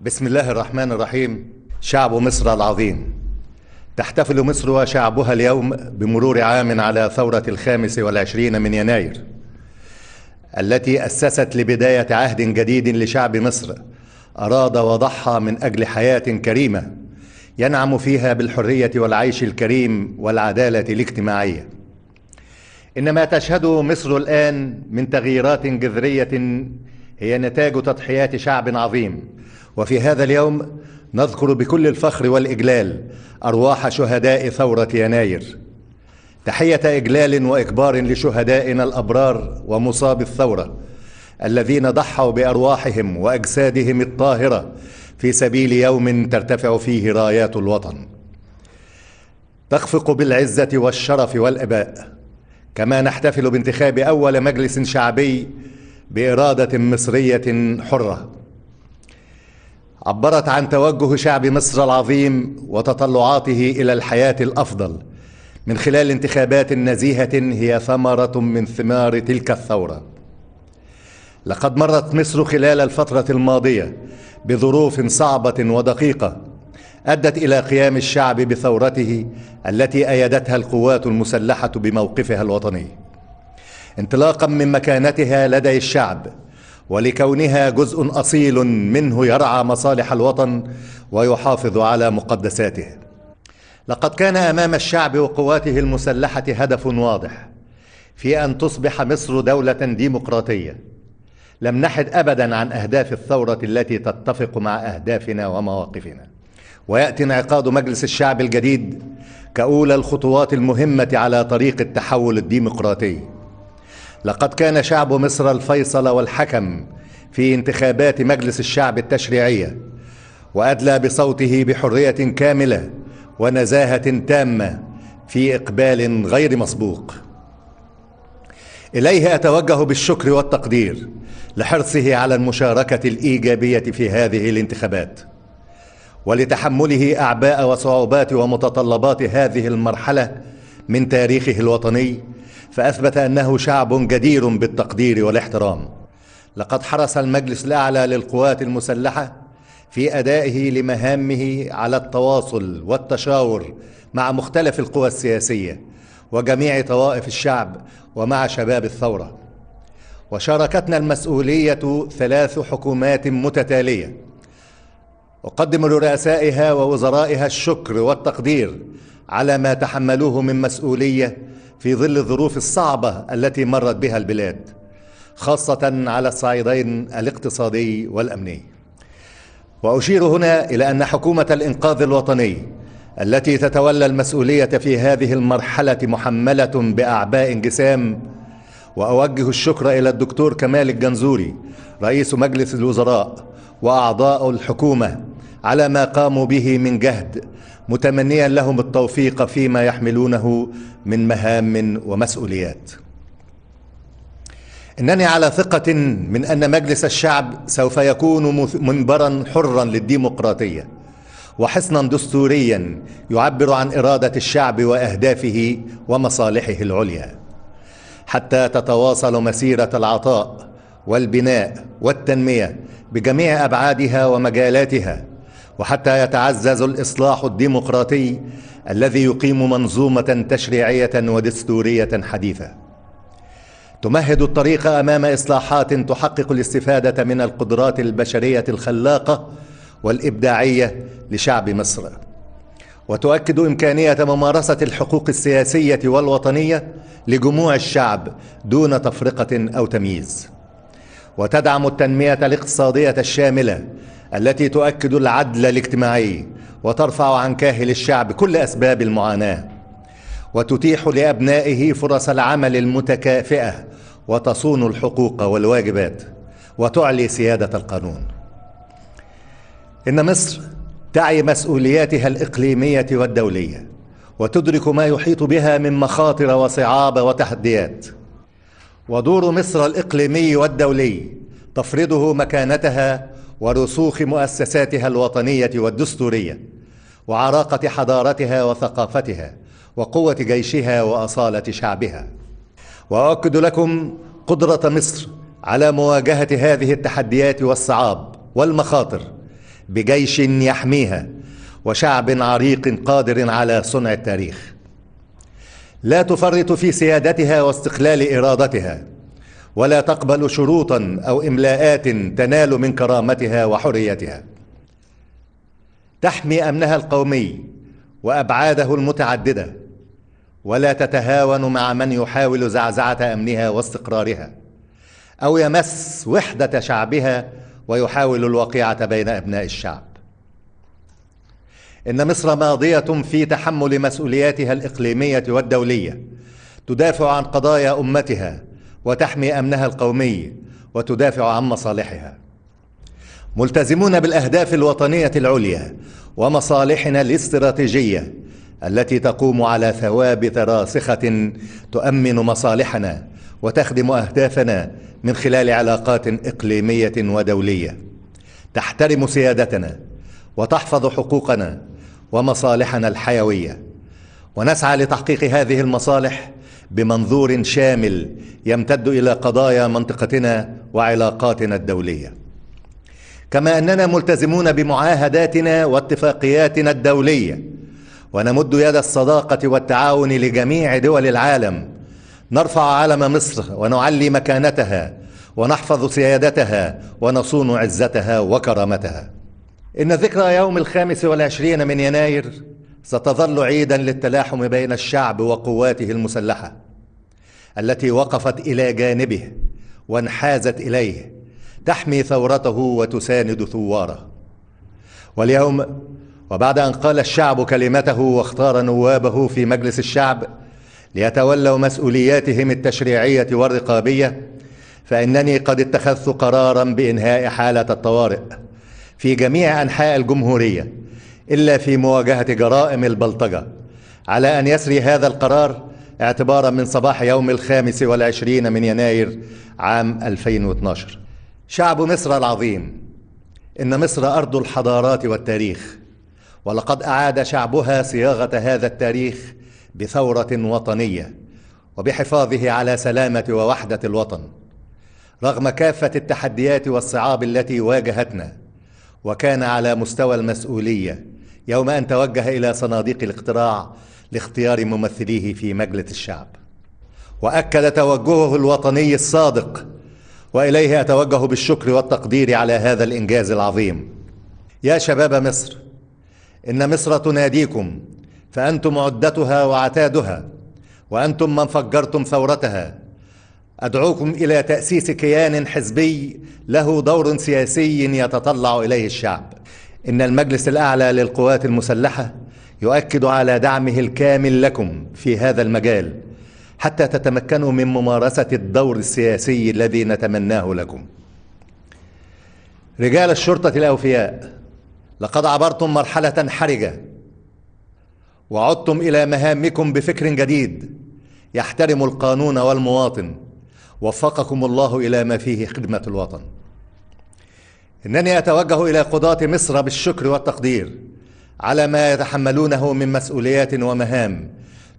بسم الله الرحمن الرحيم. شعب مصر العظيم، تحتفل مصر وشعبها اليوم بمرور عام على ثورة 25 من يناير التي أسست لبداية عهد جديد لشعب مصر أراد وضحى من أجل حياة كريمة ينعم فيها بالحرية والعيش الكريم والعدالة الاجتماعية. إن ما تشهده مصر الآن من تغييرات جذرية هي نتاج تضحيات شعب عظيم، وفي هذا اليوم نذكر بكل الفخر والإجلال أرواح شهداء ثورة يناير. تحية إجلال وإكبار لشهدائنا الأبرار ومصاب الثورة الذين ضحوا بأرواحهم وأجسادهم الطاهرة في سبيل يوم ترتفع فيه رايات الوطن، تخفق بالعزة والشرف والإباء. كما نحتفل بانتخاب أول مجلس شعبي بإرادة مصرية حرة عبرت عن توجه شعب مصر العظيم وتطلعاته إلى الحياة الأفضل من خلال انتخابات نزيهة هي ثمرة من ثمار تلك الثورة. لقد مرت مصر خلال الفترة الماضية بظروف صعبة ودقيقة أدت إلى قيام الشعب بثورته التي أيدتها القوات المسلحة بموقفها الوطني، انطلاقا من مكانتها لدى الشعب ولكونها جزء أصيل منه يرعى مصالح الوطن ويحافظ على مقدساته. لقد كان أمام الشعب وقواته المسلحة هدف واضح في أن تصبح مصر دولة ديمقراطية. لم نحد أبدا عن أهداف الثورة التي تتفق مع أهدافنا ومواقفنا، ويأتي انعقاد مجلس الشعب الجديد كأولى الخطوات المهمة على طريق التحول الديمقراطي. لقد كان شعب مصر الفيصل والحكم في انتخابات مجلس الشعب التشريعية، وأدلى بصوته بحرية كاملة ونزاهة تامة في إقبال غير مسبوق. إليه أتوجه بالشكر والتقدير لحرصه على المشاركة الإيجابية في هذه الانتخابات ولتحمله أعباء وصعوبات ومتطلبات هذه المرحلة من تاريخه الوطني، فأثبت أنه شعب جدير بالتقدير والاحترام. لقد حرص المجلس الأعلى للقوات المسلحة في أدائه لمهامه على التواصل والتشاور مع مختلف القوى السياسية وجميع طوائف الشعب ومع شباب الثورة. وشاركتنا المسؤولية 3 حكومات متتالية، أقدم لرؤسائها ووزرائها الشكر والتقدير على ما تحملوه من مسؤولية في ظل الظروف الصعبة التي مرت بها البلاد، خاصة على الصعيدين الاقتصادي والأمني. وأشير هنا إلى أن حكومة الإنقاذ الوطني التي تتولى المسؤولية في هذه المرحلة محملة بأعباء جسام، وأوجه الشكر إلى الدكتور كمال الجنزوري رئيس مجلس الوزراء وأعضاء الحكومة على ما قاموا به من جهد، متمنيا لهم التوفيق فيما يحملونه من مهام ومسؤوليات. إنني على ثقة من أن مجلس الشعب سوف يكون منبرا حرا للديمقراطية وحصنا دستوريا يعبر عن إرادة الشعب وأهدافه ومصالحه العليا، حتى تتواصل مسيرة العطاء والبناء والتنمية بجميع أبعادها ومجالاتها، وحتى يتعزز الإصلاح الديمقراطي الذي يقيم منظومة تشريعية ودستورية حديثة تمهد الطريق أمام إصلاحات تحقق الاستفادة من القدرات البشرية الخلاقة والإبداعية لشعب مصر، وتؤكد إمكانية ممارسة الحقوق السياسية والوطنية لجموع الشعب دون تفرقة أو تمييز، وتدعم التنمية الاقتصادية الشاملة التي تؤكد العدل الاجتماعي وترفع عن كاهل الشعب كل أسباب المعاناة، وتتيح لأبنائه فرص العمل المتكافئة وتصون الحقوق والواجبات وتعلي سيادة القانون. إن مصر تعي مسؤولياتها الإقليمية والدولية وتدرك ما يحيط بها من مخاطر وصعاب وتحديات، ودور مصر الإقليمي والدولي تفرضه مكانتها ورسوخ مؤسساتها الوطنية والدستورية وعراقة حضارتها وثقافتها وقوة جيشها وأصالة شعبها. وأؤكد لكم قدرة مصر على مواجهة هذه التحديات والصعاب والمخاطر بجيش يحميها وشعب عريق قادر على صنع التاريخ. لا تفرط في سيادتها واستقلال إرادتها، ولا تقبل شروطا أو إملاءات تنال من كرامتها وحريتها. تحمي أمنها القومي وأبعاده المتعددة، ولا تتهاون مع من يحاول زعزعة أمنها واستقرارها، أو يمس وحدة شعبها ويحاول الوقيعة بين أبناء الشعب. إن مصر ماضية في تحمل مسؤولياتها الإقليمية والدولية، تدافع عن قضايا أمتها وتحمي أمنها القومي وتدافع عن مصالحها. ملتزمون بالأهداف الوطنية العليا ومصالحنا الاستراتيجية التي تقوم على ثوابت راسخة تؤمن مصالحنا وتخدم أهدافنا من خلال علاقات إقليمية ودولية تحترم سيادتنا وتحفظ حقوقنا ومصالحنا الحيوية، ونسعى لتحقيق هذه المصالح بمنظور شامل يمتد إلى قضايا منطقتنا وعلاقاتنا الدولية. كما أننا ملتزمون بمعاهداتنا واتفاقياتنا الدولية، ونمد يد الصداقة والتعاون لجميع دول العالم، نرفع علم مصر ونعلي مكانتها ونحفظ سيادتها ونصون عزتها وكرامتها. إن ذكرى يوم 25 من يناير ستظل عيدا للتلاحم بين الشعب وقواته المسلحة التي وقفت إلى جانبه وانحازت إليه، تحمي ثورته وتساند ثواره. واليوم، وبعد أن قال الشعب كلمته واختار نوابه في مجلس الشعب ليتولوا مسؤولياتهم التشريعية والرقابية، فإنني قد اتخذت قرارا بإنهاء حالة الطوارئ في جميع أنحاء الجمهورية إلا في مواجهة جرائم البلطجة، على أن يسري هذا القرار اعتبارا من صباح يوم 25 من يناير عام 2012. شعب مصر العظيم، إن مصر أرض الحضارات والتاريخ، ولقد أعاد شعبها صياغة هذا التاريخ بثورة وطنية وبحفاظه على سلامة ووحدة الوطن رغم كافة التحديات والصعاب التي واجهتنا. وكان على مستوى المسؤولية يوم أن توجه إلى صناديق الاقتراع لاختيار ممثليه في مجلس الشعب، وأكد توجهه الوطني الصادق، وإليه أتوجه بالشكر والتقدير على هذا الإنجاز العظيم. يا شباب مصر، إن مصر تناديكم، فأنتم عدتها وعتادها، وأنتم من فجرتم ثورتها. أدعوكم إلى تأسيس كيان حزبي له دور سياسي يتطلع إليه الشعب. إن المجلس الأعلى للقوات المسلحة يؤكد على دعمه الكامل لكم في هذا المجال حتى تتمكنوا من ممارسة الدور السياسي الذي نتمناه لكم. رجال الشرطة الأوفياء، لقد عبرتم مرحلة حرجة وعدتم إلى مهامكم بفكر جديد يحترم القانون والمواطن. وفقكم الله إلى ما فيه خدمة الوطن. إنني أتوجه إلى قضاة مصر بالشكر والتقدير على ما يتحملونه من مسؤوليات ومهام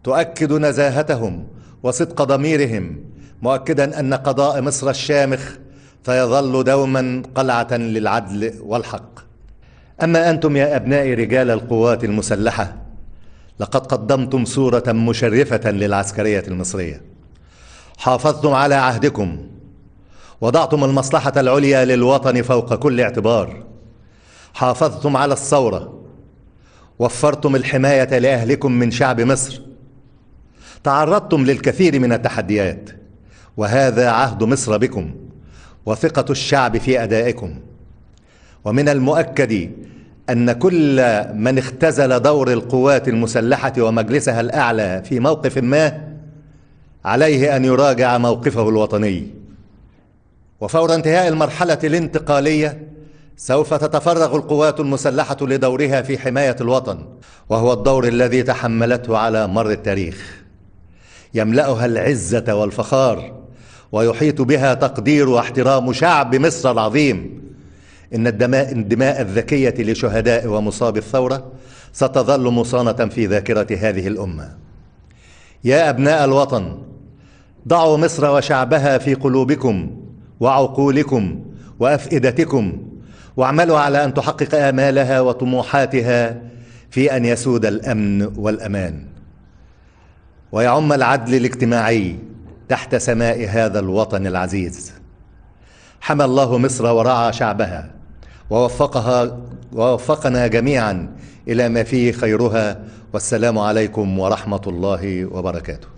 تؤكد نزاهتهم وصدق ضميرهم، مؤكدا أن قضاء مصر الشامخ سيظل دوما قلعة للعدل والحق. أما أنتم يا أبناء رجال القوات المسلحة، لقد قدمتم صورة مشرفة للعسكرية المصرية، حافظتم على عهدكم، وضعتم المصلحة العليا للوطن فوق كل اعتبار، حافظتم على الثورة، وفرتم الحماية لأهلكم من شعب مصر، تعرضتم للكثير من التحديات، وهذا عهد مصر بكم وثقة الشعب في أدائكم. ومن المؤكد أن كل من اختزل دور القوات المسلحة ومجلسها الأعلى في موقف ما عليه أن يراجع موقفه الوطني. وفور انتهاء المرحلة الانتقالية سوف تتفرغ القوات المسلحة لدورها في حماية الوطن، وهو الدور الذي تحملته على مر التاريخ، يملأها العزة والفخار ويحيط بها تقدير واحترام شعب مصر العظيم. إن الدماء الذكية لشهداء ومصاب الثورة ستظل مصانة في ذاكرة هذه الأمة. يا أبناء الوطن، ضعوا مصر وشعبها في قلوبكم وعقولكم وأفئدتكم، واعملوا على أن تحقق آمالها وطموحاتها في أن يسود الأمن والأمان، ويعم العدل الاجتماعي تحت سماء هذا الوطن العزيز. حمى الله مصر ورعى شعبها، ووفقنا جميعا إلى ما فيه خيرها. والسلام عليكم ورحمة الله وبركاته.